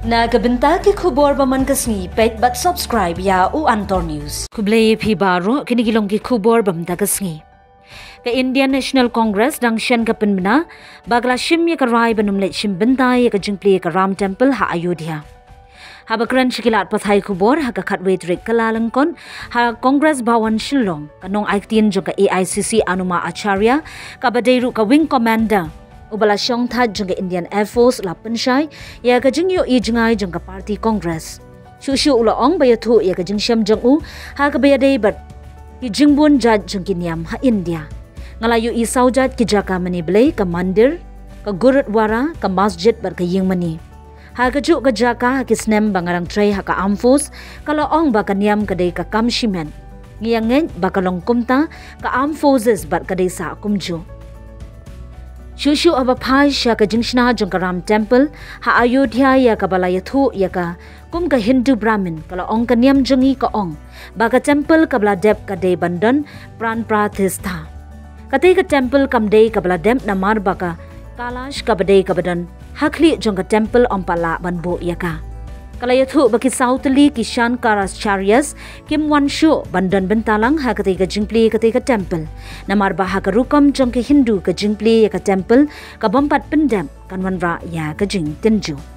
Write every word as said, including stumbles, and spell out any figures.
Na ka bynta ki khubor ba man ka sngi, peit bad subscribe ïa U Antor News. Khublei phi baroh, kine ki long ki khubor ba mynta ka sngi. Ka Indian National Congress dang shen ka pynbna ba ka la shim ïa ka rai ban ym leit shim bynta ïa ka jingplie ka Ram Temple ha Ayodhya. Haba kren sha ki lad pathai khubor ha ka khatwei tarik Kyllalyngkot, ha Congress Bhawan Shillong, ka nongai ktien jong ka A I C C Anuma Acharya, kaba dei ruh ka Wing Commander uba la shong thait jong ka Indian Air Force, la pynshai ïa ka jingïohi jngai jong ka party Congress. Shuh shuh u la ong ba ïathuh ïa ka jingshem jong u ha kaba ïadei bad ki jingbun jait jong ki niam ha India. Nga la ïohi saw jait ki jaka mane blei, ka mandir, ka gurudwara, ka masjid bad ka ïing mane. Ha kajuh ka jaka ha ki snem ba nga dang trei ha ka Armed Force, ka la ong ba ka niam ka dei ka kam shimet. Ngi ïa ngeit ba ka long kumta, ka Armed Forces bad ka dei sa kumjuh. Shuh shuh haba phai sha ka jingshna jong ka Ram Temple ha Ayodhya, ïa kaba la ïathuh ïa ka kum ka Hindu Brahmin, ka la ong ka niam jong ngi ka ong ba ka temple kaba la dep ka dei ban don pran pratishtha. Katei ka temple kam dei kaba la dep namar ba ka Kailash kaba dei kaba don ha khlieh jong ka temple ym pat lah ban buh ïa ka. Ka la ïathuh ba ki saw tylli ki Shankaracharyas kim wan shuh ban don bynta lang ha katei ka jingplie katei ka temple, namar ba ha ka rukom jong ka Hindu ka jingplie ïa ka temple kaba ym pat pyndep kan wanrah ïa ka jingtynjuh.